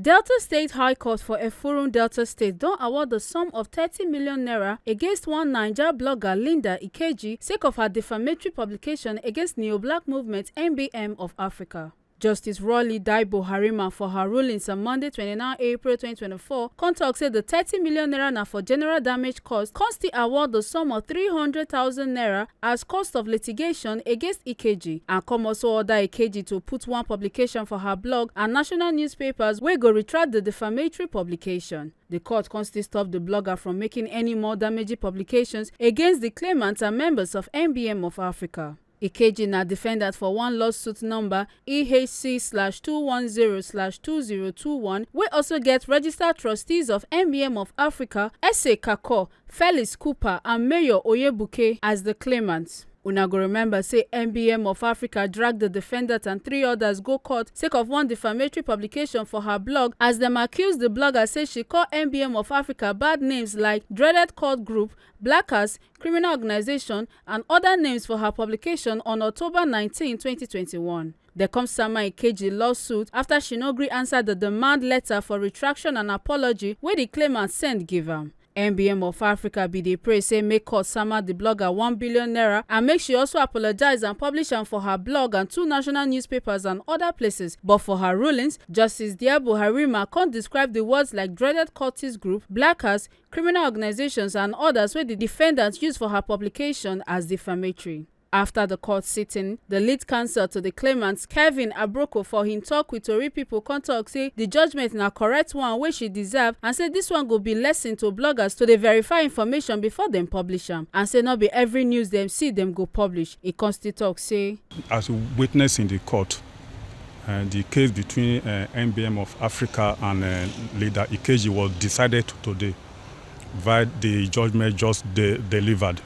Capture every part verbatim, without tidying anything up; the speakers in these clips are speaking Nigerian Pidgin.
Delta State High Court for Efurun, Delta State, don award the sum of thirty million naira against one Naija blogger, Linda Ikeji, sake of her defamatory publication against Neo Black Movement, N B M of Africa. Justice Rolly Daibo Harima, for her rulings on Monday, twenty-nine April twenty twenty-four, come talk say the thirty million naira na for general damage caused, come still award the sum of three hundred thousand naira as cost of litigation against Ikeji, and come also order Ikeji to put one publication for her blog and national newspapers wey go retract the defamatory publication. The court come still stop the blogger from making any more damaging publications against the claimants and members of N B M of Africa. Ikeji na defendant for one lawsuit number E H C slash two one zero slash two zero two one, wey also get registered trustees of N B M of Africa, Ese Kako, Felix Cooper, and Mayor Oyebuke as the claimants. Una go remember say N B M of Africa drag the defendant and three others go court sake of one defamatory publication for her blog, as dem accuse the blogger say she call N B M of Africa bad names like Dreaded Cult Group, Blackers, Criminal Organization, and other names for her publication on October nineteen, twenty twenty-one. Dem come sama Ikeji lawsuit after she no gree answer the demand letter for retraction and apology wey the claimant send give am. N B M of Africa bin dey pray say make court sama the blogger one billion naira and make she also apologize and publish am for her blog and two national newspapers and other places. But for her rulings, Justice Diabo Harima come describe the words like Dreaded Cultist Group, Blackers, Criminal Organizations, and others wey the defendant use for her publication as defamatory. After the court sitting, the lead counsel to the claimants, Kevin Abroko, for him talk with Tori people, come talk say the judgment na correct one wey she deserve, and say this one go be lesson to bloggers to dey verify information before dem publish am, and say no be every news dem see dem go publish. E come still talk say, as a witness in the court, uh, the case between, uh, N B M of Africa and, uh, Leader Ikeji was decided today, while the judgment just de-, delivered.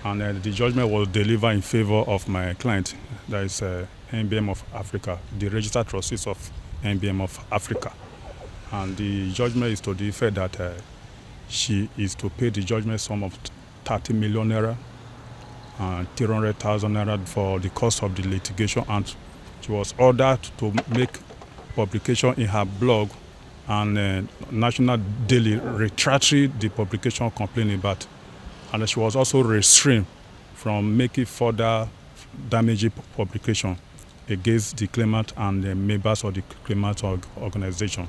And, uh, the judgment was delivered in favor of my client, that is, uh, N B M of Africa, the registered trustees of N B M of Africa. And the judgment is to the effect that, uh, she is to pay the judgment sum of thirty million naira and three hundred thousand naira for the cost of the litigation. And she was ordered to make publication in her blog and, uh, National Daily retracted the publication complaint about, and she was also restrained from making further damaging pu-, publication against the claimant and the members of the claimant org-, organization.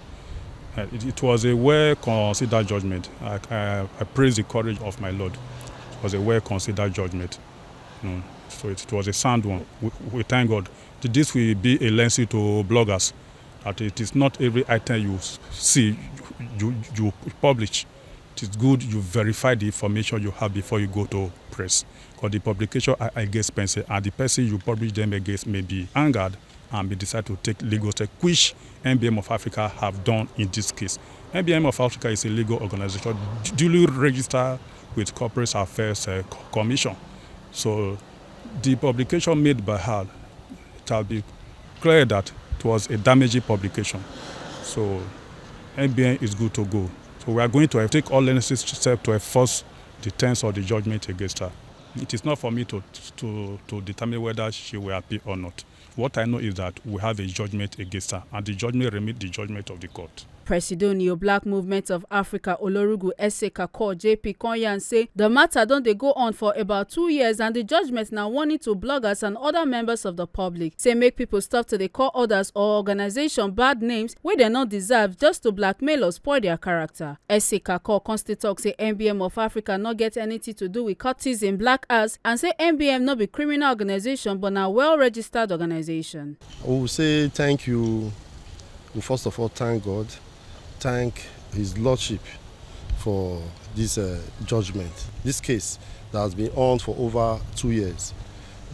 Uh, it, it was a well-considered judgment. I, I, I praise the courage of my lord. It was a well-considered judgment. Mm. So it, it was a sound one. We, we thank God. Th-, this will be a lesson to bloggers, that it is not every item you s-, see, you, you, you publish. It is good you verify the information you have before you go to press. 'Cause the publication are against person, and the person you publish them against may be angered and may decide to take legal step, which N B M of Africa have done in this case. N B M of Africa is a legal organization du-, duly registered with Corporate Affairs, uh, Co-, Commission. So the publication made by her, it shall be clear that it was a damaging publication. So N B M is good to go. So we are going to take all necessary steps to enforce the terms of the judgment against her. It is not for me to, to, to determine whether she will appeal or not. What I know is that we have a judgment against her, and the judgment remains the judgment of the court. Presido Neo Black Movement of Africa, Olorugu Ese Kako, J P, come yarn say the matter don dey go on for about two years, and the judgment na warning to bloggers and other members of the public. Say make people stop to dey call others or organization bad names wey dem no deserve just to blackmail or spoil their character. Ese Kako come still talk say N B M of Africa no get anything to do with cultism, black arts, and say N B M no be criminal organization but na well-registered organization. We will say thank you. We first of all thank God, thank His Lordship for this, uh, judgment, this case that has been on for over two years.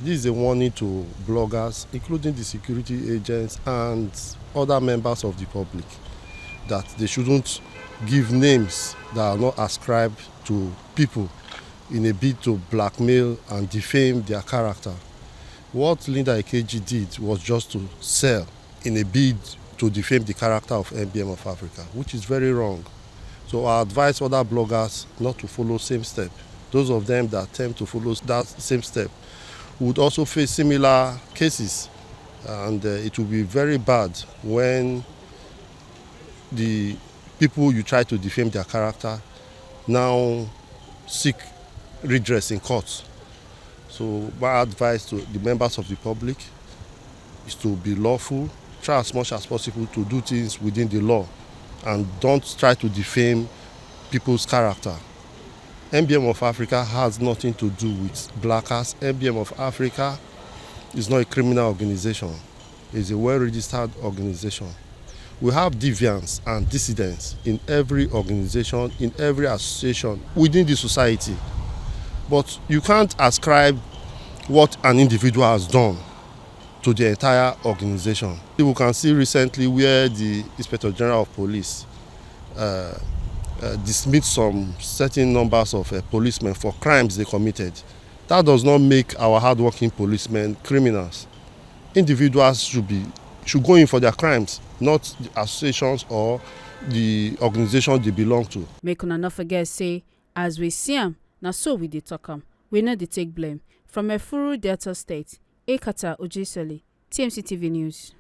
This is a warning to bloggers, including the security agents and other members of the public, that they shouldn't give names that are not ascribed to people in a bid to blackmail and defame their character. What Linda Ikeji did was just to sell in a bid to defame the character of N B M of Africa, which is very wrong. So I advise other bloggers not to follow same step. Those of them that attempt to follow that same step would also face similar cases, and, uh, it will be very bad when the people you try to defame their character now seek redress in court. So my advice to the members of the public is to be lawful, try as much as possible to do things within the law, and don't try to defame people's character. M B M of Africa has nothing to do with blackers. M B M of Africa is not a criminal organization. It's a well-registered organization. We have deviants and dissidents in every organization, in every association within the society. But you can't ascribe what an individual has done to the entire organization. You can see recently where the Inspector General of Police uh, uh, dismissed some certain numbers of uh, policemen for crimes they committed. That does not make our hardworking policemen criminals. Individuals should be should go in for their crimes, not the associations or the organization they belong to. Make una no forget say, as we see am, na so we dey talk am. We no dey take blame. From Efuru, Delta State, Ekata Ojisoli, T M C T V News.